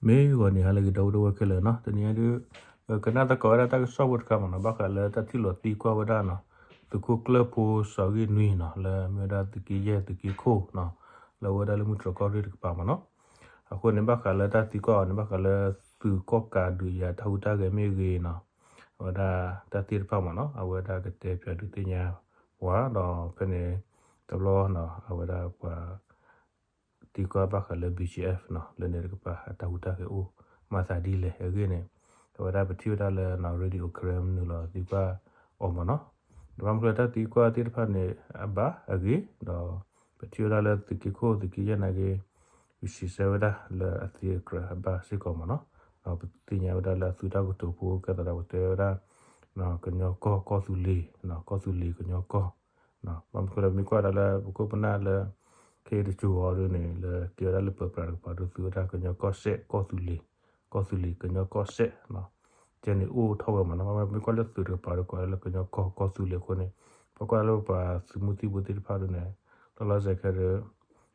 မ့ၢ်ဂီၤန့ၣ် ဟါလၢအဂ့ၤ ဒီပုၢ်ဝဲၢ်ခဲလၢာ်နီၤ, တနံၤအံၤဒုး ကနၣ်သကိးဝဲဒၣ်တၢ်ကစီၣ်ဖိတခါမ့ၢ်နီၤ, ဘၣ်ဃးလၢတၢ်ထံၣ်လိာ်သံကွၢ်ဝဲဒၣ်နီၤ, သုးခိၣ်ကျၢၢ်ဖိစီၤဂ့ၢ်နွံနီၤ, လၢမ့ၢ်ဝဲဒၣ်သုးက့ယဲၢ် သုးက့ခိၣ်နီၤ, လၢအဝဲဒၣ်လၢမုၢ်တြီၢ်ကီၢ်ရ့ၣ်တကပၤမ့ၢ်နီၤ. အဃိန့ၣ် ဘၣ်ဃးလၢတၢ်သံကွၢ်အီၤန့ၣ် ဘၣ်ဃးလၢသုးကီၣ်ကးဒုးယၤတၢ်ဟူးတၢ်ဂဲၤမ့ၢ်ဂ့ၤနီၤ, အဝဲဒၣ်တၢ်သ့ၣ်တဖၣ်မ့ၢ်နီၤ, အဝဲဒၣ်ကတဲပၠးဒုးသ့ၣ်ညါပှၤဒီးဖဲန့ၣ် တဘျီနီၤ, အဝဲဒၣ်ပှၤ သံကွၢ်ဘၣ်ဃးလၢ ဘီၣ်ကၠံၣ်အ့ၣ် နီၤ, လၢန့ၣ်တကပၤအတၢ်ဟူးတၢ်ဂဲၤအိၣ်မၤသးဒ်လဲၣ်အဂ့ၢ်န့ၣ်, အဝဲဒၣ်ပထံၣ်ဝဲဒၣ်လၢနီၤ ရေဒီယို ကရၢ နုာ်လီၤသံကွၢ်အီၤမ့ၢ်နီၤ. ဒီးဘၣ်မနုၤလၢတၢ်သံကွၢ်သ့ၣ်တဖၣ်န့ၣ် အဘၣ်အဂ့ၤ, ဒီးပထံၣ်ဝဲဒၣ်လၢသုးက့ခိၣ် သုးက့ယဲၢ်နာ်က့ ပစံးဆၢဝဲဒၣ်လၢအသံအကြၢးအဘၣ်စ့ၢ်ကီးမ့ၢ်နီၤ. ဒီးပသ့ၣ်ညါဝဲဒၣ်လၢအသုးတၢ်ကတိၤဖိ ကဲသးဒီးပတဲဝဲဒၣ် ကညီကီၢ် ကီၢ်သူလ့ၤ, ကီၢ်သူလ့ၤကညီကီၢ် ဘၣ်မနုၤလၢမ့ၢ်ကွၢ်ဒၣ်လၢပခိၣ်ပနၢ်လၢ ခဲအံၤတစိၤအီၤဒ်န့ၣ် လၢကဲဝဲဒၣ်လၢပၢပြးတကပၤဒ် သုးဝဲဒၣ်ကညီကီၢ်စဲၣ် ကီၢ်သူလ့ၤ, ကီၢ်သူလ့ၤကညီကီၢ်စဲၣ်, ကဲန့ၣ်အိၣ်ထီၣ်ဝဲမ့ၢ်နီၤ. မ့ၢ်ကွၢ်လၢသုးတကပၤဒီး ကွၢ်လၢကညီကီၢ် ကီၢ်သူလ့ၤအဃိန့ၣ်, ပကွၢ်လၢပပှၤသုးမုၢ်သံၣ်ဘိသ့ၣ်တဖၣ်ဒ်န့ၣ်, လီၤလီၤဆဲးဆဲးခဲဒီး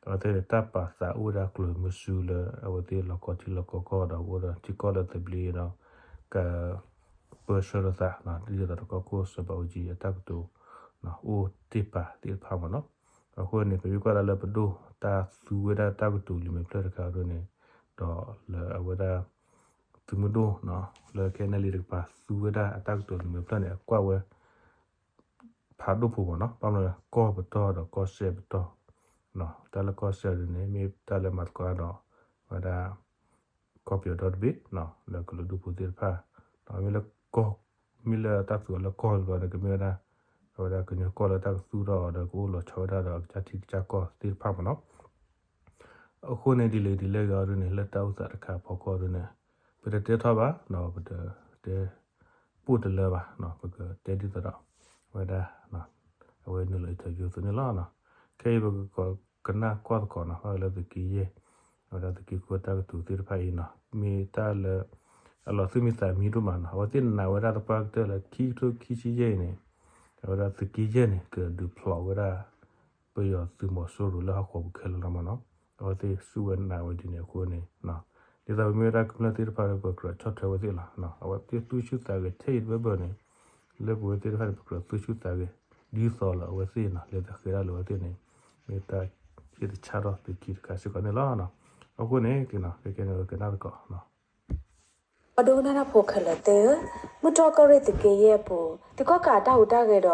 အဝဲသ့ၣ်န့ၣ် တၢ်ပာ်သးအိၣ်ဝဲဒၣ်ကျိၤမုဆူလၢ အဝဲသ့ၣ်လီၤကီထံလီၤကီကီၢ်ဒီး အိၣ်ဒီးထံကီၢ်လၢသဘျ့ဒီး က ပၢဆှၢလိာ်သး ဒ်သိးဒီးကီၢ်ခိၣ်စီၤဘးအူကၠံအတၢ်ကတိၤ အိၣ်တ့ၢ်ပာ်သ့ၣ်တဖၣ်မ့ၢ်နီၤ. အဃိန့ၣ် ပမ့ၢ်ကွၢ်ဒၣ်လၢပဒိၣ်တၢ်သူဝဲဒၣ်တၢ်ကတိၤလံာ်မဲာ်ဖျၢၣ်တခါဒ်န့ၣ်, ဒီးလၢအဝဲဒၣ် သုးမုၢ်ဒိၣ် လၢ ခဲအံၤန့ၣ် လံာ်တကပၤသူဝဲဒၣ်အတၢ်ကတိၤလံာ်မဲာ်ဖျၢၣ်န့ၣ် အကွၢ်ဝဲ ဖးဒိၣ်ဖိမ့ၢ်နီၤ, ဘၣ်မနုၤလဲၣ် ကီၢ်ပတီၢ်ဒီးကီၢ်စဲၣ်ပတီၢ်, တၢ်လၢကီၢ်စဲၣ်ဒ်န့ၣ် မ့ၢ်တၢ်လၢမၤသကိးဒီး ဝဲဒၣ် ကီၢ်ပယီၤဒီတဘ့ၣ် လၢကလုာ်ဒူၣ်ဖိသ့ၣ်တဖၣ်, မ့ၢ်လၢကီၢ် မ့ၢ်လၢတၢ်သူအီၤလၢကီၢ်တဘျီန့ၣ် ကမ့ၢ်ဝဲဒၣ် အဝဲဒၣ်ကညီကီၢ်လၢတၢ်ကသူၣ်ထီၣ်အီၤဒီးကအိၣ်လီၤဆီဝဲဒၣ်ဒီးအကစၢ်ထံကစၢ်ကီၢ်သ့ၣ်တဖၣ်မ့ၢ်နီၤ. အဃိန့ၣ် ဒ်လဲၣ်ဒ်လဲၣ်ဂ့ၤအီၤဒ်န့ၣ် လၢတၢ်အိၣ်သးတခါအဖီခိၣ်ဒ်န့ၣ် ပတတဲထီၣ်ဘၣ်, ပတတဲ ပိၢ်တလၢဘၣ်, ပကတဲဒ်သိးဒီး အဝဲဒၣ် အဝဲနုာ်လီၤ interview သုးန့ၣ်လီၤ. ခဲအံၤပကကနၣ်ကွၢ်သကိးနီၤ ဘၣ်ဃးလၢသုးက့ယဲၢ် အဝဲဒၣ်သုးက့ခိၣ်တၢ်ကတိၤသ့ၣ်တဖၣ်အံၤနီၤ မ့ၢ်တၢ်လၢ အလီၤသူၣ်မံသးမံဒိၣ်မးနီၤ အဝဲသ့ၣ်နာ်ဝဲဒၣ်သပှၢ်ကတၢၢ်လၢခံကထိခံဆံယဲၢ်အံၤန့ၣ် အဝဲဒၣ်သုးက့ယဲၢ်န့ၣ် ကဒုးဖျိးဝဲဒၣ် ပယီၤသုးမီၤစိရိၤလၢဟီၣ်ခိၣ်ပူၤခဲလၢာ်လီၤမ့ၢ်နီၤ. အဝဲသ့ၣ်စူၢ်ဝဲနာ်ဝဲဒ်န့ၣ်အဃိန့ၣ် ဒ်သိးပမ့ၢ်ဝဲဒၣ်ကမျၢၢ်သ့ၣ်တဖၣ်ဒီး ပကြၢးဆီၣ်ထွဲဝဲသ့ၣ်လီၤ. အဝဲသ့ၣ်သူၣ်ဆူၣ်သးဂဲၤထဲအံၤတဘၢဘၢန့ၣ် လၢပဝဲသ့ၣ်တဖၣ်န့ၣ် ပကြၢးသူၣ်ဆူၣ်သးဂဲၤ ဒ်သိးလၢအဝဲသ့ၣ်နီၤ လဲၤသဃဲၤဒၣ်လၢအဝဲသ့ၣ်န့ၣ် မ့ၢ်တၢ်ဟ့ၣ်တဆၣ်ထီၣ်သုခံတခါစ့ၢ်ကီးန့ၣ်လီၤ. အဃိန့ၣ် ကဲကဲန့ၣ်ကနၣ်သကိး ပှၤဒိကနၣ်တၢ်ဖိခဲလၢာ်သ့ၣ်ဧၢ, မုၢ်တြီၢ်ကီၢ်ရ့ၣ်သုးက့ယဲၢ်အပူၤ သုးကီၣ်ကးတၢ်ဟူးတၢ်ဂဲၤဒီး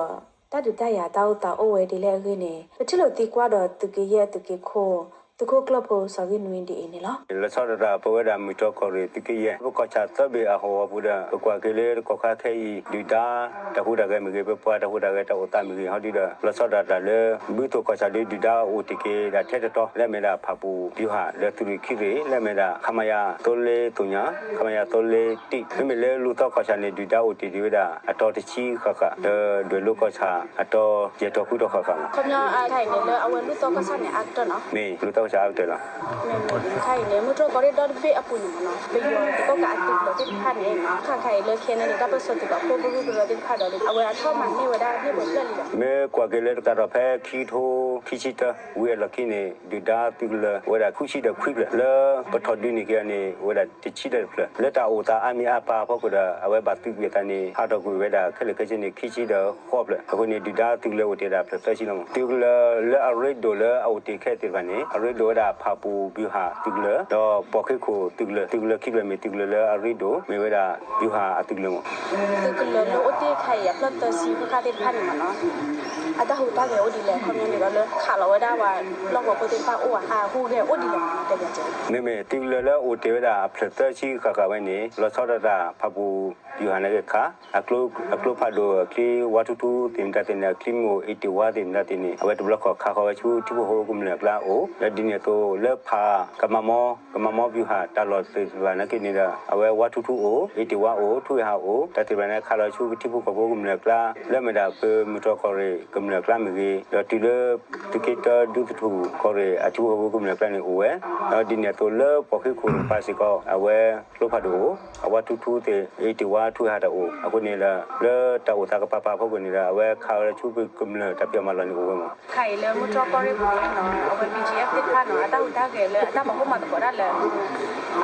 တၢ်ဒုးတၢ်ယၤတၢ်အိၣ်သးအိၣ်ဝဲဒ်လဲၣ်အဂ့ၢ်န့ၣ် ပထံၣ်လိာ်သံကွၢ်ဒီးသုးက့ယဲၢ်သုးက့ခိၣ် သုးခိၣ်ကျၢၢ်ဖိစီၤဂ့ၢ်နွံဒ်အံၤန့ၣ်လီၤ. လီၤဆီဒၣ်တၢ် ပဝဲဒၣ်မုၢ်တြီၢ်ကီၢ်ရ့ၣ်သုးက့ယဲၢ် ပကီၢ်ဆၣ်သၢဘ့ၣ်အဟီၣ်ဝီပူၤဒီး ပကွၢ်က့ၤလၢတကီၢ်ခါခဲအံၤ ဒုၣ်ဒါတၢ်ဟူးတၢ်ဂဲၤမ့ၢ်ဂ့ၤ ပပှၤတၢ်ဟူးတၢ်ဂဲၤတၢ်အိၣ်သးမ့ၢ်ဂ့ၤ ဟီဒုဒီး လီၤဆီဒၣ်တၢ်လၢ ဘုသိၣ်ကီၢ်ဆၣ်ဒုး ဒုၣ်ဒါအိၣ်တ့ၢ်က့ၤဒၣ်ထဲတတီၤ လၢအမ့ၢ်ဒၣ်ဖၣ်ပူၣ်ဗျူဟာ လၢသုးရ့ၣ်ခံရ့ၣ် လၢအမ့ၢ်ဒၣ် ခမရ သုံးလေးသုည ခမရ သုံးလေးတစ် မ့မ့ၢ်လၢလူၢ်သီကီၢ်ဆၣ်န့ၣ် ဒုၣ်ဒါအိၣ်တ့ၢ်ဒံးဝဲဒၣ် အတီၤတဆံဃၣ်ဃၣ် လၢဒွဲၣ်လိၤကီၢ်ဆၣ် အတီၤယဲၢ်တီၤဃုတီၤဃၣ်ဃၣ်လီၤ. ခီပညီအခါအံၤန့ၣ် လၢအဝဲလူၢ်သီကီၢ်ဆၣ်န့ၣ် အါကတၢၢ်နီၤ. မ့ၢ်လူၢ်သီကီၢ်ဆၣ်အါကတၢၢ်လီၤ. မ့ၢ်မ့ၢ်အခါအံၤန့ၣ် မုၢ်တြီၢ်ကီၢ်ရ့ၣ်ဒီတဘ့ၣ်အပူၤန့ၣ်မ့ၢ်နီၤ ပယီၤသုးကီၣ်ကးအသုးကျိၤသ့ၣ်တဖၣ်န့ၣ် ခါခါအံၤလၢခဲန့ၣ် တၢ်ပၢၢ်ဆၢသုးကီၣ်ဖိကရူၢ်ကရၢသ့ၣ်တဖၣ်ဒီး အဝဲအထီၣ်မၤန့ၢ်ဝဲဒၣ်န့ၢ်ပှဲၤဖျၢၣ်လံလဲၣ်. မ့ၢ်ကွၢ်က့ၤလၢတကးဒီးဖဲခံကထိ ခံဆံတၢ ဝံၤအလီၢ်ခံန့ၣ် ဒုၣ်ဒါသုးကလၢၤ အိၣ်ဝဲဒၣ်ဃုဆံဒီးခွံဖျၢၣ် လၢပထီၣ်ဒုးန့ၢ်က့ၤအီၤန့ၣ် အိၣ်ဝဲဒၣ်တဆံတၢတဖျၢၣ် လၢတၢ်အိၣ်သးအါမံၤအါပာ်အဖီခိၣ်ဒီး အဝဲဘၣ်သုးကွံာ်အသးန့ၣ် ဟးထီၣ်ကွံာ်ဝဲဒၣ်ခဲလၢာ်ခဲဆ့န့ၣ် ခံဆံဒီးဃိးဖျၢၣ် အဃိန့ၣ် ဒုၣ်ဒါသုးကလၢၤအိၣ်တ့ၢ်ဒၣ်ဖျၢၣ်သၢဆံလီၤမး သုးကလၢၤလၢအရ့ဒိၣ်လၢအအိၣ်တ့ၢ်ခဲသ့ၣ်တဖၣ်န့ၣ် အရ့ဒိၣ်ဝဲဒၣ်ဖၣ်ပူၣ်ဗျူဟာသုးကလၢၤ ဒီးပှၤဃ့ခိၣ်သုးကလၢၤ သုးကလၢၤခံဖျၢၣ်မ့ၢ်သုးကလၢၤလၢအရ့ဒိၣ် မ့ၢ်ဝဲဒၣ်ဗျူဟာအသုးကလၢၤမး သုးကလၢၤလၢအိၣ်တ့ၢ်ခဲအံၤအဖျၢၣ်သၢဆံဃၣ်ဃၣ်သ့ၣ်တဖၣ်န့ၣ်မ့ၢ်နီၤ အတၢ်ဟူးတၢ်ဂဲၤအိၣ်ဒ်လဲၣ် ခီပညီန့ၣ်ဒီးလၢခးလီၤဝဲဒၣ်ပှၤလီၢ်ကဝီၤဖိသ့ၣ်တဖၣ်အိၣ်ဧါ ဟူးဂဲၤအိၣ်ဒ်လဲၣ်မ့ၢ်နီၤ တဲပၠးကဲ မ့မ့ၢ်သုးကလၢၤလၢအိၣ်တ့ၢ်ဝဲဒၣ်အဖျၢၣ်သၢဆံဃၣ်ဃၣ်ဝဲန့ၣ် လီၤဆီဒၣ်တၢ်ဖၣ်ပူၣ်ဗျူဟာန့ၣ်က့ၤခး အကျိဖးဒိၣ်အချံဝါထူထူသ့ၣ်မတၤသ့ၣ်န့ၣ် အချံမ့ၢ်အိၣ် eighty-one သ့ၣ်မတၤသ့ၣ်န့ၣ် အဝဲတဘျီဃီခးဃီၤဝဲဆူထံဖိကီၢ်ဖိကမျၢၢ်အကျါအိၣ် လၢဒ်န့ၣ်အသိးလၢဖးကမၤမီ ကမၤမီဗျူဟာတၢ်လီၢ်သ့ၣ်တဖၣ်န့ၣ်က့ၤန့ၣ်ဒီး အဝဲဝါထူထူအိၣ် eighty-one အိၣ် ထူဝ့ၣ်ဟးအိၣ် တၢ်သ့ၣ်တဖၣ်န့ၣ်ခးလီၤဆူပထံဖိကီၢ်ဖိကမျၢၢ်အကျါ လၢအမ့ၢ်ဒၣ်ပမုၢ်တြီၢ်ကီၢ်ရ့ၣ်ကမျၢၢ်အကျါမ့ၢ်ဂ့ၤ ဒီးတုၤလၢ သုးက့တၢ ဒူသထူၣ်ကီၢ်ရ့ၣ်အထံဖိကီၢ်ဖိကမျၢၢ်အကျါန့ၣ်အိၣ်ဝဲ ဒီးဒ်န့ၣ်အသိးလၢပှၤဃ့ခိၣ်တကပၤစ့ၢ်ကီး အဝဲကျိဖးဒိၣ်အိၣ် အဝါထူထူသ့ၣ် eighty-one ထူဝ့ၣ်ဟးတၢ်အိၣ် အဃိန့ၣ်ဒီး လၢတၢ်အိၣ်သးကပၤပၤအဖီခိၣ်န့ၣ်ဒီး အဝဲခးဝဲလၢဆူပကမျၢၢ်တၢ်ဖံးအီၣ်မၤလီၢ်န့ၣ်အိၣ်ဝဲမး ခါအံၤလၢမုၢ်တြီၢ်ကီၢ်ရ့ၣ်ပူၤန့ၣ်နီၤ အဝဲ ဘီၣ်ကၠံၣ်အ့ၣ် သ့ၣ်တဖၣ်နီၤ အတၢ်ဟူးတၢ်ဂဲၤလၢအတၢ်မၤဟူမၤသကိးတၢ်လၢ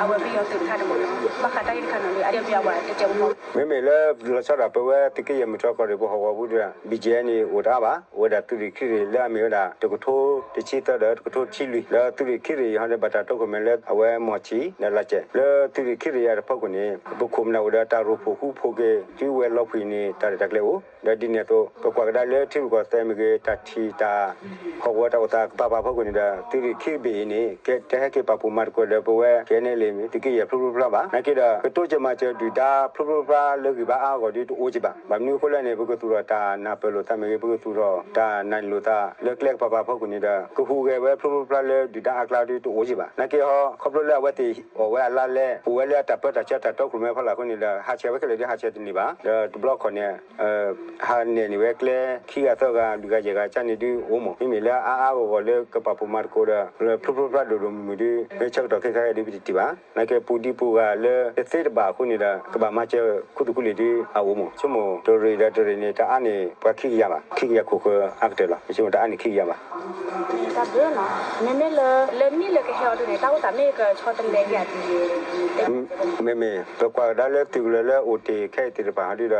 အဝဲပယီၤသုးတခါန့ၣ်မ့ၢ်နီၤ ဘၣ်ဃးတၢ်အံၤတခါန့ၣ် အဒဲပယီၤဝဲတကဲမ့ၢ် မ့မ့ၢ်လၢလီၤဆီဒၣ်တၢ် ပဝဲသုးက့ယဲၢ်မုၢ်တြီၢ်ကီၢ်ရ့ၣ်ပဟီၣ်ကဝီၤပူၤဒီး ဘံၣ်ကဲန့ၣ် အိၣ်တအါဘၣ်, အိၣ်ဝဲဒၣ်သုးရ့ၣ်ခံရ့ၣ်လၢအမ့ၢ်ဝဲဒၣ် တကထိတဆံသၢဒီးတကထိတဆံလွံၢ် လၢသုးရ့ၣ်ခံရ့ၣ်အံၤဟီဒီး ဘၣ်တၢ်တိခိၣ်မဲာ်လၢအဝဲမီၢ်ဆံး ဒီးလါစဲး လၢသုးရ့ၣ်ခံရ့ၣ်အံၤအတဖီခိၣ်န့ၣ် ပခိၣ်ပနၢ်အိၣ်ဒီးတၢ်ရိၣ်ဖှိၣ်ဃူဖိးက့ၤ တုၤဝဲၤလီၤကွံာ်န့ၣ် တၢ်ရဲၣ်တၢ်ကျဲၤအိၣ် ဒီးဒ်န့ၣ်အသိး ပကွၢ်ကဒါလၢထံရူၢ်ကီၢ်သဲးမ့ၢ်ဂ့ၤ တၢ်ထံၣ်တၢ် ဟီၣ်ကဝီၤတၢ်အိၣ်သးကပၤပၤအဖီခိၣ်န့ၣ်ဒီး သုးရ့ၣ်ခံဘ့ၣ်အံၤန့ၣ် ကဲတဟဲက့ၤပာ်ဖှိၣ်မၤသကိးဒီး ပဝဲ KNLA သုးက့ယဲၢ်ဖျိဖျိဖျါဘၣ်. နာ်က့ဒီး ကတိစၢၤမၤစၢၤဒုၣ်ဒါဖျိဖျိဖျါလၢဂံၢ်ဘါအါအါဂီၢ်ဂီၢ်ဒီးတအိၣ်က့ၤဘၣ်. ဘၣ်မနုၤအဃိလဲၣ်န့ၣ် ပကသူၣ်ထီၣ်တၢ်နၢ်ပၢၢ်လိာ်သးမ့ၢ်ဂ့ၤ ပကသူၣ်ထီၣ်တၢ်နၢ်လိာ်သးလၢကျဲကပၤပၤအဖီခိၣ်န့ၣ်ဒီး ကဟူးဂဲၤဝဲဖျိဖျိဖျါလၢဒုၣ်ဒါအါကျါဒီးတအိၣ်က့ၤဘၣ်. နာ်က့ဟီ ခီဖျိလၢအဝဲသ့ၣ်အီၣ်ဝဲအလါလဲ အိၣ်ဝဲလၢအတၢ်ပၢတၢ်ဆှၢတၢ်တီခိၣ်ရိၣ်မဲအဖီလာ်အဃိန့ၣ်ဒီး ဟးဆှဲးဝဲခဲလၢာ်ဒီးဟးဆှဲးတန့ၢ်ဘၣ်. ဒီးတဘျီခီၣ်န့ၣ် ဟးနဲၣ်န့ၢ်ဝဲကျဲ ခံဂၤသၢဂၤ လွံၢ်ဂၤယဲၢ်ဂၤကၢ်န့ၣ်ဒုးအိၣ်မ့ၢ် မ့မ့ၢ်လၢအါအါဂီၢ်ဂီၢ်လၢကပာ်ဖှိၣ်မၤသကိးဒီး လၢဖျိဖျိဖျါဒိၣ်ဒိၣ်မုၢ်မုၢ်ဒုး လၢဆၢကတီၢ်ခဲခါအံၤဒုးပတထံၣ်ဘၣ်. နာ်က့ပူၤဒံပူၤဂၤလၢတသ့တဘၣ်အဃိန့ၣ်ဒီး ကဘၣ်မၤစၢၤခူသူၣ်ခူလံာ်ဒုးအအိၣ်မ့ၢ် ဆိကမိၣ်တရ့ၣ်ဒီးတရ့ၣ်န့ၣ် တအါန့ၢ်ပှၤခံကယၤဘၣ် ခံကယၤခိၣ်ဃၢၤအါကတၢၢ်လီၤ. ဆိကမိၣ်တအါန့ၢ်ခံကယၤဘၣ် တၢ်ဘျုးနီၤ မ့မ့ၢ်လၢ လၢနံၣ်လၢကဟဲအီၤဒ်န့ၣ် တၢ်အိၣ်သးမ့ၢ်ကဆီတလဲက့ၤအီၤဒ်န့ၣ် မ့မ့ၢ် ပကွၢ်ကဒါလၢသုးကလၢၤလၢအိၣ်တ့ၢ်ခဲအံၤသ့ၣ်တဖၣ်ဒုဒီး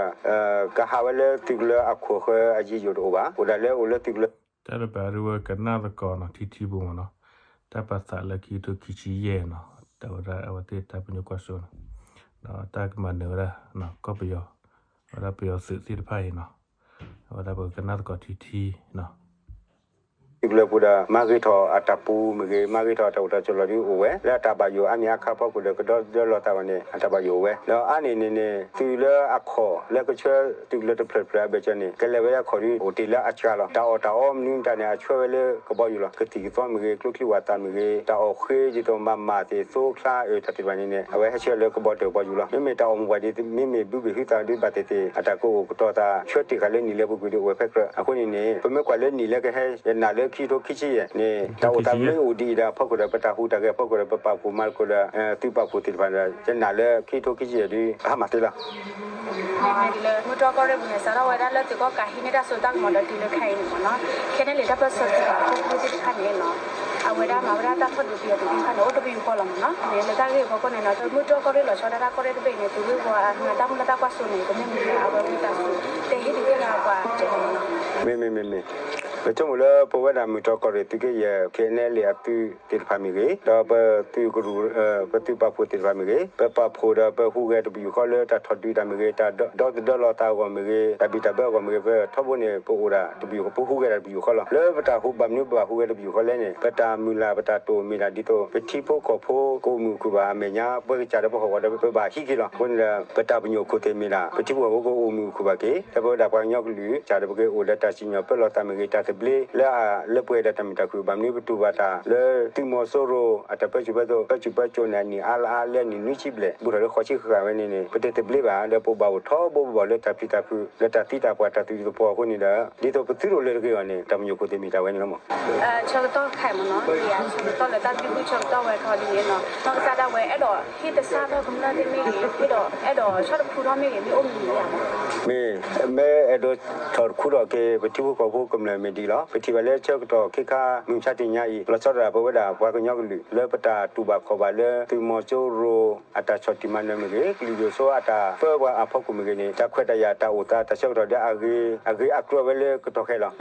ကဟးဝဲလၢသုးကလၢၤအခိၣ်ဃၢၤအယံာ်ယိာ်တအိၣ်ဘၣ်. အိၣ်ဒၣ်လၢအိၣ်လၢသုးကလၢၤ တၢ်တပာ်ဒုဝဲကနၣ်သကိးနီၤ ထံထံပူၤမ့ၢ်နီၤ တၢ်ပာ်သးလၢခံကထိခံဆံယဲၢ်နီၤ တၢ်ဝဲဒၣ်အဝဲသ့ၣ်တၢ်ပညိၣ်ကွၢ်စိနီၤ ဒီးတၢ်ကမၤနၢၤဝဲဒၣ် ကီၢ်ပယီၤ အဝဲဒၣ်ပယီၤသုးသ့ၣ်တဖၣ်အံၤနီၤ အဝဲဒၣ်ပကနၣ်သကိးထံထံနီၤ သုးကလၢၤပူၤဒီး မၤဂ့ၤထီၣ်အတၢ်ပူၤမ့ၢ်ဂ့ၤ မၤဂ့ၤထီၣ်အတၢ်အိၣ်တၢ်ဆိးလီၢ်ဒုအိၣ်ဝဲ လၢအတၢ်ဘၣ်ယိၣ်အါမံၤအါခါဖီခိၣ်ဒီး ကဒီသဒၢလီၤသးဘၣ်န့ၣ် အတၢ်ဘၣ်ယိၣ်အိၣ်ဝဲ ဒီးအါန့ၢ်န့ၣ်န့ၣ် သုးလၢအခီၣ်လၢကဆှၢသုးကလၢၤတဖျၢၣ်တဖျၢၣ်အဘၢၣ်စၢၤန့ၣ် ကလဲၤဝဲအခီၣ်ဒုအိၣ်တ့ၢ်လၢအစှၤလီၤ. တၢ်အီၣ်တၢ်အီမနုၤမတၤန့ၣ် အဆှၢဝဲလၢကဘီယူၤလီၤ. ကသံၣ်ကသီမ့ၢ်ဂ့ၤ ကျိချံဝၣ်သၣ်မ့ၢ်ဂ့ၤ တၢ်အီၣ်ဃ့ဒ်သိးမၤမၢ်သ့ၣ် သိချါအၢၣ်တၢ်သ့ၣ်တဖၣ်န့ၣ်န့ၣ် အဝဲဟဲဆှၢလၢကဘီတၢၢ်ဘီယူၤလီၤ. မ့မ့ၢ်တၢ်အီၣ်မူၤဝဲဒ် မ့မ့ၢ်ဘုဘ့ၣ်ဟုသးဒုဘၣ်သ့ၣ်သ့ၣ် အတၢ်ကအိၣ်ကတီၤသး ဆှၢတ့ၢ်ဃာ်လၢနံၣ်လၢပူၤကွံာ်ဒုအိၣ်ဝဲဖဲကြၢး အဃိန့ၣ်န့ၣ် ပမ့ၢ်ကွၢ်လၢနံၣ်လၢကဟဲ ယနာ်လၢခံကထိခံဆံယဲၢ်န့ၣ် တၢ်အိၣ်သးမ့ၢ်အိၣ်ဒ်အံၤဒီး အဖီခိၣ်ဒီး ပတၢ်ဟူးတၢ်ဂဲၤအဖီခိၣ်ဒီး ပပာ်ဖှိၣ်မၤသကိးဒီး သုးပာ်ဖှိၣ်သ့ၣ်တဖၣ်ဒီး ယနာ်လၢခံကထိခံဆံယဲၢ်ဒု ပဟါမၢ်သ့လီၤ. မ့မ့ၢ်လၢမုၢ်တြီၢ်ကီၢ်ရ့ၣ်ပူၤန့ၣ် စးထီၣ်ဝဲဒၣ်လၢသုးကီၣ်ကးဟံးန့ၢ်တၢ်စိတၢ်ကမီၤဒီးတုၤလၢခဲအံၤန့ၣ်မ့ၢ်နီၤ ခဲန့ၣ်လံ တၢ်ပၢၢ်ဆၢသုးပာ်ဖှိၣ်ဖိသ့ၣ်တဖၣ်န့ၣ်နီၤ အဝဲဒၣ်မၤဝဲဒၣ်တၢ်ထီၣ်ဒုးပယီၤသုးသ့ၣ်တဖၣ်န့ၣ် အိၣ်တပယူာ်ဃီလီၤမ့ၢ်နီၤ မ့ၢ်လၢတၢ်ဂ့ၢ်အဖီခိၣ်န့ၣ်နီၤ မုၢ်တြီၢ်ကီၢ်ရ့ၣ်လီၤဆီဒၣ်တၢ်ကီၢ်ရ့ၣ်တဘ့ၣ်န့ၣ် သုးဂ့ၢ်ဝီအတၢ်မုၢ်လၢ်တၢ်ကွၢ်စိန့ၣ် ကမ့ၢ်မ့ၢ်လၢအဝဲဝံသးစူၤ တဲဟ့ၣ်ဒုးသ့ၣ်ညါပှၤကဲမ့ၢ်နီၤ မ့မ့ၢ်မ့မ့ၢ် ပဆိကမိၣ်လၢပဝဲဒၣ်မုၢ်တြီၢ်ကီၢ်ရ့ၣ်သုးက့ယဲၢ် ခဲန့ၣ်လံ အသုးသ့ၣ်တဖၣ်မ့ၢ်ဂ့ၤ ဒီးပသုးကရူၢ် ပသုးပာ်ဖှိၣ်သ့ၣ်တဖၣ်မ့ၢ်ဂ့ၤ ပပာ်ဖှိၣ်ဒီးပဟူးဂဲၤတပယူာ်ဃီလၢတၢ်ထီၣ်ဒုးတၢ်မ့ၢ်ဂ့ၤ တၢ်ဒီသဒၢလီၤသးအဂီၢ်မ့ၢ်ဂ့ၤ တၢ်ဘံၣ်တၢ်ဘၢအဂီၢ်မ့ၢ်ဂ့ၤ ပထီဘိန့ၣ် ပအိၣ်ဒၣ်တပယူာ် ပဟူးဂဲၤဒၣ်တပယူာ်ဃီလီၤ. လၢပတၢ်ဟူးဘၣ်မနုၤပဘၣ်ဟူးဂဲၤတပယူာ်ဃီလဲၣ်န့ၣ် ပတၢ်မုၢ်လၢ်ပတၢ်တိာ်မ့ၢ်ဒၣ်ဒ်သိး ပထံဖိကီၢ်ဖိကအိၣ်မုာ်အိၣ်ခုၣ်ဘၣ်အမဲာ်ညါ ပကစၢ်ဒီးပဟီၣ်ကဝီၤဒီးပဘၣ်ဟံးက့ၤလီၤ. အဃိန့ၣ်ဒီး ပတၢ်ပညိၣ်ခိၣ်သ့ၣ်မ့ၢ်ဒၣ် ပထံဖိကီၢ်ဖိကအိၣ်မုာ်အိၣ်ခုၣ်ဘၣ်က့ၤ လၢပဝဲဒၣ်ပှၤကညီကလုာ် ကစၢ်ဒီးပကအိၣ်ဒီးတၢ်စံၣ်ညီၣ်ပၢလီၤသးမ့ၢ်ဂ့ၤ တၢ်သဘျ့လၢ လၢပှဲၤဒီးတၢ်မုာ်တၢ်ခုၣ် ဘၣ်မနုၤပတူၢ်ဘၣ်တၢ်လၢသုးမီၤစိရိၤ အတၢ်ပၢဆူၣ်ပၢစိး ပၢဆူၣ်ပၢစိးန့ၣ် အနံၣ်အါလါအါလၢအနံၣ်နွံဆံဘျဲၣ် ဘူးထီၣ်လၢဃိးဆံဃၣ်ဃၣ်ဝဲန့ၣ်န့ၣ် ပတသဘျ့ဘၣ် ဒီးပဘၣ်အိၣ်ထီဘိပဘၣ်အိၣ်လၢတၢ်ပျံၤတၢ်ဖုး လၢတၢ်သံတၢ်ပှၢ်တၢ်သူၣ်တံၢ်သပှီၤအဃိန့ၣ်ဒီး ဒ်သိးပသုတအိၣ်လၢၤတဂ့ၤအဂီၢ်န့ၣ် တၢ်ပညိၣ်ခိၣ်သ့ၣ်မ့ၢ်တၢ်ဝဲန့ၣ်လီၤမး ဆၢကတီၢ်တခါအံၤမ့ၢ်နီၤ ဆၢကတီၢ်လၢတၢ်သဘျ့ဆၢကတီၢ်ဝဲခီဒ်န့ၣ်နီၤ နီၢ်ကစၢ်ဒၣ်ဝဲအဲၣ်ဒိးဟ့ၣ်သဆၣ်ထီၣ်ကမျၢၢ်သ့ၣ်မ့ၢ်ဂ့ၤ ဟ့ၣ်ဒီးအဲၣ်ဒိးဆီၣ်တခူထီၣ်မ့ၢ်ဂ့ၤ မ့ၢ်အိၣ်မံၤမံၤဧါ မ့ၢ် မ့ၢ်အဲၣ်ဒိးထီၣ်တခူထီၣ်က့ၤ ပထံဖိကီၢ်ဖိကမျၢၢ်မ့ၢ်ဒ်လီၤ. ပထံၣ်ဘၣ်လၢဆၢကတီၢ်ခဲခါ မုၢ်မဆါတနံၤအံၤ လီၤဆီဒၣ်တၢ်ပဝဲဒၣ်ပှၤကညီကလုာ် လၢပတၢ်တူၢ်ဘၣ်ခီၣ်ဘၣ်လၢ သုးမီၤစိရိၤအတၢ်ဆီၣ်တံၢ်မၤနၢၤမ့ၢ်ဂ့ၤ ကလုာ်ဒိၣ်စိအတၢ်ပၢပှၤအဖီခိၣ်မ့ၢ်ဂ့ၤန့ၣ် တၢ်ခွဲးတၢ်ယာ်တၢ်အိၣ်သးတၢ်ဆၢကတီၢ်ဒ်အဂ့ၤ အဂ့ၤအကြၢးဝဲလၢကတီၢ်ခဲလီၤ.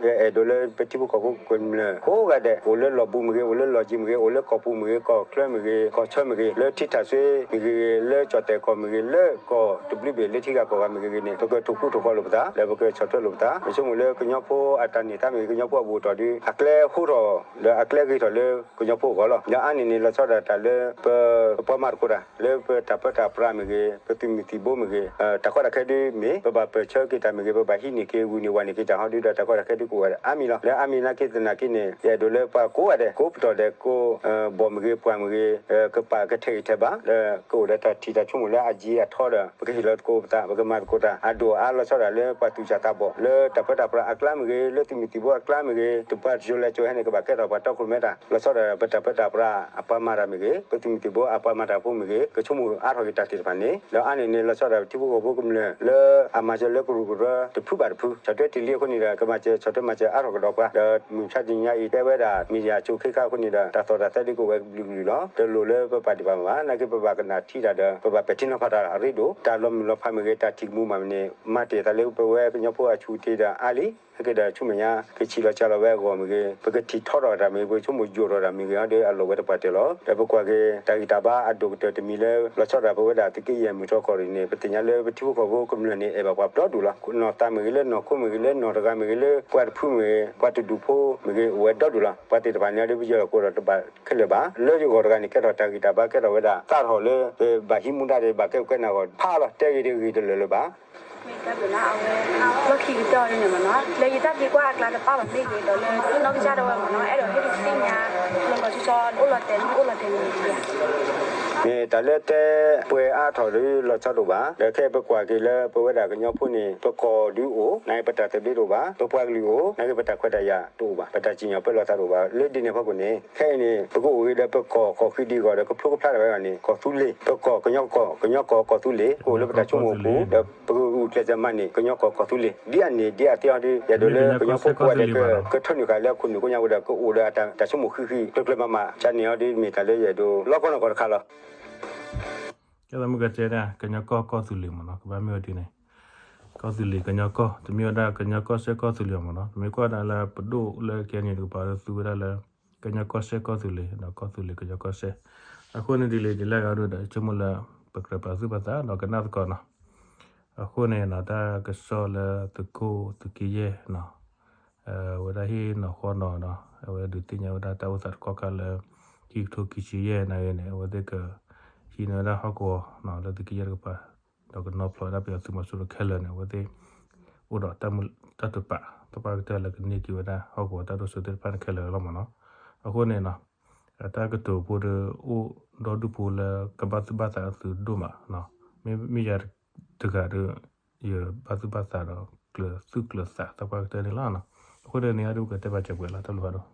ဒီး အဲၣ်ဒိးလၢပထံဖိကီၢ်ဖိကမျၢၢ်ကိးဂၤဒဲး အိၣ်လၢလီၢ်ဘူးမ့ၢ်ဂ့ၤ အိၣ်လၢလီၢ်ကံမ့ၢ်ဂ့ၤ အိၣ်လၢကီၢ်ပူၤမ့ၢ်ဂ့ၤ ကီၢ်ချၢမ့ၢ်ဂ့ၤ ကီၢ်ဆၢမ့ၢ်ဂ့ၤ လၢထံထၣ်စွ့မ့ၢ်ဂ့ၤ လၢကၠီၣ်တဲၣ်ကီၢ်မ့ၢ်ဂ့ၤ လၢကီၢ်တဘျုးဘ့ၣ် လၢထံဂၤကီၢ်ဂၤမ့ၢ်ဂ့ၤန့ၣ် ပကထိၣ်ဃူထိၣ်ဖိးလိာ်ပသး ဒီးပကဆီၣ်ထွဲလိာ်ပသး ပဆိကမိၣ်လၢကညီဖိအတၢ်န့ၢ်သါမ့ၢ်ဂ့ၤ ကညီဖိအဘူးအတံၢ်ဒီး အကျဲဟိထီၣ် ဒီးအကျဲဂ့ၤထီၣ်လၢကညီဖိအဂီၢ်လီၤ. ဒီးအါန့ၢ်န့ၣ် လီၤဆီဒၣ်တၢ်လၢ ပ ပပှၤမၤသကိးတၢ် လၢပတၢ်ပၢတၢ်ပြးမ့ၢ်ဂ့ၤ ပသုးမုၢ်သံၣ်ဘိမ့ၢ်ဂ့ၤ တၢ်ကီတၢ်ခဲဒုမ့ၢ် ပဘၣ်ပၢၢ်ဆၢက့ၤတၢ်မ့ၢ်ဂ့ၤ ပဘၣ်ဟံးန့ၢ်က့ၤ ဂုာ်န့ၢ်ဝၤန့ၢ်က့ၤတၢ်ဟီဒုဒီး တၢ်ကီတၢ်ခဲဒုကအိၣ်ဝဲအါမံၤလီၤ. လၢအါမံၤနာ်က့သနာ်က့န့ၣ် ယအဲၣ်ဒိးလၢပှၤကိးဂၤဒဲး ကိးပတီၢ်ဒဲး ကိးဘီၣ်မ့ၢ်ဂ့ၤ ပှၢ်မ့ၢ်ဂ့ၤ ကပာ်ကထဲးဂံၢ်ထဲးဘါ ဒီးကအိၣ်ဒီးတၢ်ထံၣ်တၢ်ဆိကမိၣ်လၢအယံၤအထီဒီး ပကဟ့ၣ်လီၤသကိးပသး ပကမၤသကိးတၢ် အဒိၣ်အါလီၤဆီဒၣ်လၢပှၤသူၣ်စၢ်သးဘီၣ် လၢတၢ်ပၢတၢ်ပြးအကျါမ့ၢ်ဂ့ၤ လၢ ပသုးမုၢ်သံၣ်ဘိအကျါမ့ၢ်ဂ့ၤ, တပှၤတကၠိၤလဲၤကၠိၤဟဲန့ၣ် ကဘၣ်ကဲထီၣ်ပှၤတီခိၣ်ရိၣ်မဲတၢ်, လီၤဆီဒၣ်ပတၢ်ပၢတၢ်ပြးအပှၤမၤတၢ်မ့ၢ်ဂ့ၤ, ပသုးမုၢ်သံၣ်ဘိအပှၤမၤတၢ်ဖိမ့ၢ်ဂ့ၤ, ကဆိကမိၣ်အါထီၣ်က့ၤတၢ်သ့ၣ်တဖၣ်န့ၣ်, ဒီးအါန့ၢ်န့ၣ် လီၤဆီဒၣ်ပထံဖိကီၢ်ဖိကမျၢၢ်လၢအမၤစၢၤလၢကရူၢ်ကရၢတဖုဘၣ်တဖု, ဆီၣ်ထွဲတ့ၢ်လံအဃိန့ၣ်ဒီး ကမၤစၢၤဆီၣ်ထွဲမၤစၢၤအါထီၣ်ကဒီးပှၤ, ဒီးမုၢ်ဆါတနံၤညါအံၤ တဲဝဲဒၣ် မ့ၢ်ယၤဆိၣ်ခ့ခါအဃိန့ၣ်ဒီး တၢ်သီၣ်တၢ်သဲဒုးကအိၣ်ဝဲကဘျုးကဘျုးလီၤ. တလိၣ်လၢပပာ်ဒံးဘၣ်မးဘၣ်, နာ်က့ပဘၣ်ကနၣ်ထံတၢ်ဒီး ပဘၣ်ပဲာ်ထံနီၤဖးတၢ်အရ့ဒိၣ်, တၢ်လီၤမုၢ်လီၤဖးမ့ၢ်ဂ့ၤ, တၢ်ထံၣ်ကမူၤမးမ့ၢ်န့ၣ် မၤတ့ၢ်သးလၢပဝဲကညီဖိအဆူၣ်တ့ၢ်ဒီးအါလံ ဟဲက့ၤဒီးဆူမဲာ်ညါ ကဆံးလီၤစှၤလီၤဝဲအဂီၢ်မ့ၢ်ဂ့ၤ, ပကထံၣ်ထီထီၣ်တၢ်မ့ၢ်ဂ့ၤ, ပကဆိကမိၣ်ယိာ်ထီၣ်တၢ်မ့ၢ်ဂ့ၤ, အဒီးအလီၢ်ဝဲတပှၢ်တၢၢ်လီၤ. ဒီးပကွၢ်က့ၤ တၢ်ဂံၢ်တၢ်ဘါအဒိၣ်ကတၢၢ်တမံၤလၢ လီၤဆီဒၣ်ပဝဲဒၣ်သုးက့ယဲၢ်မုၢ်တြီၢ်ကီၢ်ရ့ၣ်န့ၣ် ပသ့ၣ်ညါလၢပထံဖိကီၢ်ဖိကမျၢၢ်န့ၣ် အဲၣ်ဘၣ်ပှၤဒီဒူၣ်လီၤ. နီၢ်သးမ့ၢ်ဂ့ၤ, လၢနီၢ်ခိမ့ၢ်ဂ့ၤ, လၢနီၢ်တဂၤမ့ၢ်ဂ့ၤ, လၢပှၤတဖုမ့ၢ်ဂ့ၤ, ပှၤတဒူၣ်ဖိမ့ၢ်ဂ့ၤ, အိၣ်ဝဲဒီဒူၣ်လီၤ. ပှၤသ့ၣ်တဖၣ်န့ၣ်ဒီး ပယီၤလီၤကိးဒီးတဘၣ်ခဲလၢာ်ဘၣ်. လၢယဂီၢ်တဂၤန့ၣ် ကဲထီၣ်တၢ်ဂံၢ်တၢ်ဘါ ကဲထီၣ်ဝဲဒၣ် သးထီၣ်လၢ ပဘၣ်ဟံးမူဒါဒီး ဘၣ်ကဲပကဲနၢ်ဂီၢ်ဖးလီၤ, တဲဂ့ၤတဂ့ၤတလၢာ်လၢၤဘၣ်. မ့ၢ်တၢ်ဘျုးနၤ အဝဲ လီၢ်ခံကတၢၢ်အီၤဒ်န့ၣ်မ့ၢ်နီၤ, လၢယတၢ်သံကွၢ်အကျါတပၣ်ဘၣ်မ့ၢ်ဂ့ၤ, ဒီးလၢနီၢ်ကစၢ်ဒၣ်ဝဲမ့ၢ်နီၤ, အဲၣ်ဒိးဟ့ၣ်ဒုးသ့ၣ်ညါ လီၤလီၤဆီဆီ အိၣ်လီၤတဲာ် အိၣ်လီၤတဲာ်န့ၣ်မ့ၢ်ဧါ. မ့ၢ်တၢ်လၢတဲပှဲၤအါထီၣ်လၢလီၤဆီတအိၣ်ဘၣ်. ဒီးခဲအံၤပကွၢ်က့ၤလၢပဝဲဒၣ်ကညီဖိန့ၣ် ပကီၢ်ဒုးအိၣ်, နာ်က့ပတၢ်သဘျ့တအိၣ်ဘၣ်, ပပှၤကလုာ်အိၣ်, နာ်က့ပတၢ်ခွဲးတၢ်ယာ်တအိၣ်ဘၣ်, ပတၢ်စံၣ်ညီၣ်ပၢလီၤသးတအိၣ်ဘၣ်. လၢဒ်န့ၣ်အဖီခိၣ်န့ၣ် ခဲအံၤန့ၣ် ပကအိၣ်ဂ့ၤဒီးပကီၢ်ကီၢ်ဃံဒံးအဂီၢ်ဒီး ကဖျိကဖျါတၢ်ဝဲအဂီၢ်န့ၣ် ကီၢ်သူလ့ၤ, ပကီၢ်ကညီကီၢ်, ကညီကီၢ်ကီၢ်သူလ့ၤ, ကအိၣ်လၢပတၢ်ဆိကမိၣ်အပူၤ, ဒီးပကဂုာ်ကျဲးစၢးမၤန့ၢ် ကညီကီၢ်ကီၢ်သူလ့ၤ. ဒ်အန့ၣ်ဒ်အသ့အီၤဒီး ယအဲၣ်ဒိးလၢကညီဖိကိးဂၤဒဲး ကထၢနုာ်ဃာ်လၢအခိၣ်နူာ်ကိးညါဝဲဒီး ကအိၣ်ဒီးတၢ်ဆိကမိၣ်ဃံဃံ ကျၢၤကျၢၤမးမး ကန့ၣ်အီၤဒီး မ့ၢ်တၢ်လၢယအဲၣ်ဒိးလီၤကီနီၢ်ကီၢ်တခါလီၤ. ကဲသးမုၢ်ကတဲဒၣ် ကညီကီၢ်ကီၢ်သူလ့ၤမ့ၢ်နီၤ, ကဘၣ်မ့ၢ်ဝဲဒ်န့ၣ်, ကီၢ်သူလ့ၤကညီကီၢ်, တမ့ၢ်ဝဲဒၣ်ကညီကီၢ်စဲၣ်ကီၢ်သူလ့ၤမ့ၢ်နီၤ, တမ့ၢ်ကွၢ်ဒၣ်လၢပဒိၣ်လၢ KNU တကပၤဒီးသူဝဲဒၣ်လၢ ကညီကီၢ်စဲၣ်ကီၢ်သူလ့ၤ, ကီၢ်သူလ့ၤကညီကီၢ်စဲၣ်. အဃိန့ၣ်ဒ်လဲၣ်ဒ်လဲၣ်ဂ့ၤဒီး ဆိကမိၣ်လၢ ပကြၢးပာ်သူၣ်ပာ်သးဒီးကနၣ်သကိးနီၤ. အဃိန့ၣ်နီၤ တၢ်ကစီၣ်လၢသုးခိၣ်သုးက့ယဲၢ်နီၤ အဝဲဒၣ်ဟ့ၣ်နီၤဃီနီၤနီၤ အဝဲဒုးသ့ၣ်ညါဝဲဒၣ်တၢ်အိၣ်သးတခီခါလၢ ခံကထိခံဆံယဲၢ်နာ်ဂ့ၤန့ၣ် အဝဲသ့ၣ်ကဟံးန့ၢ်ဝဲဒၣ်ဟီၣ်ကဝီၤနီၤ လၢသုးက့ယဲၢ်တကပၤ ဒီးကနီၤဖျိးဝဲဒၣ်ပယီၤသုးမီၤစိရိၤခဲလၢာ်န့ၣ် အဝဲသ့ၣ်အိၣ်ဒီးတၢ်မုာ်တၢ်တပာ် တပာ်ကတၢၢ်လၢကန့ၢ်က့ၤဝဲဒၣ်ဟီၣ်ကဝီၤတၢ်ဒိၣ်စိသ့ၣ်တဖၣ်န့ၣ်ခဲလၢာ်လီၤမ့ၢ်နီၤ. အဃိန့ၣ်နီၤ အတၢ်ကတိၤဖိဒီး အိၣ်ဒီဒူၣ်ဖိလၢကဘၣ်သူၣ်ဘၣ်သးသုးဒိၣ်မးနီၤ, မ့မ့ၢ်ယၤတဂၤဒီး ယဘၣ်သူၣ်ဘၣ်သးဒီးကျၢၤသူၣ်ကျၢၤသး တၢ်ပှၢ်ကတၢၢ်န့ၣ်လီၤ. အဃိန့ၣ်န့ၣ် အဒိကတဲဘၣ်စၢၤပှဲၤလီၤ တၢ်ဘျုးဖးဒိၣ်